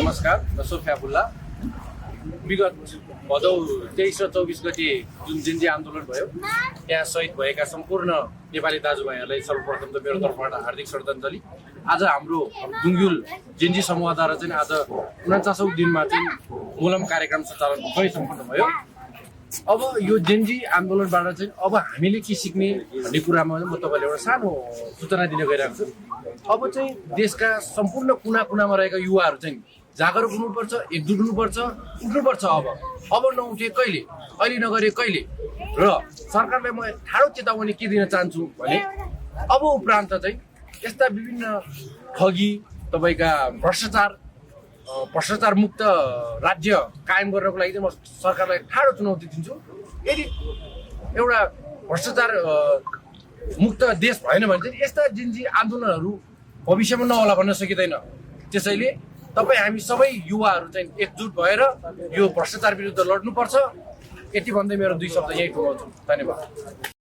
नमस्कार, म सोफिया बुल्ला। विगत भदौ 23 र 24 गते जुन जेन्जी आन्दोलन भयो त्यहाँ शहीद भएका सम्पूर्ण नेपाली दाजुभाइहरूलाई सर्वप्रथम त मेरो तर्फबाट हार्दिक श्रद्धाञ्जली। आज हाम्रो दुङ्गुल जेन्जी समूहद्वारा चाहिँ आज 49औं दिनमा चाहिँ मोलम कार्यक्रम सञ्चालन सबै सम्पन्न भयो। अब यो जेन्जी आन्दोलनबाट चाहिँ अब हामीले के सिक्ने भन्ने कुरामा म तपाईँलाई एउटा सानो सूचना दिन गइरहेको छु। अब चाहिँ देशका सम्पूर्ण कुना कुनामा रहेका युवाहरू चाहिँ जागरुक हुनुपर्छ, एकजुट हुनुपर्छ, उठ्नुपर्छ। अब नउठे कहिले, अहिले नगरे कहिले। र सरकारलाई म ठाडो चेतावनी के दिन चाहन्छु भने अब उपरान्त चाहिँ यस्ता विभिन्न ठगी, तपाईँका भ्रष्टाचार मुक्त राज्य कायम गर्नको लागि चाहिँ म सरकारलाई ठाडो चुनौती दिन्छु। यदि एउटा भ्रष्टाचार मुक्त देश भएन भने चाहिँ यस्ता जेन्जी आन्दोलनहरू भविष्यमा नहोला भन्न सकिँदैन। त्यसैले तपाईँ हामी सबै युवाहरू चाहिँ एकजुट भएर यो भ्रष्टाचार विरुद्ध लड्नुपर्छ। यति भन्दै मेरो 2 शब्द यही टुङ्गाउँछु। धन्यवाद।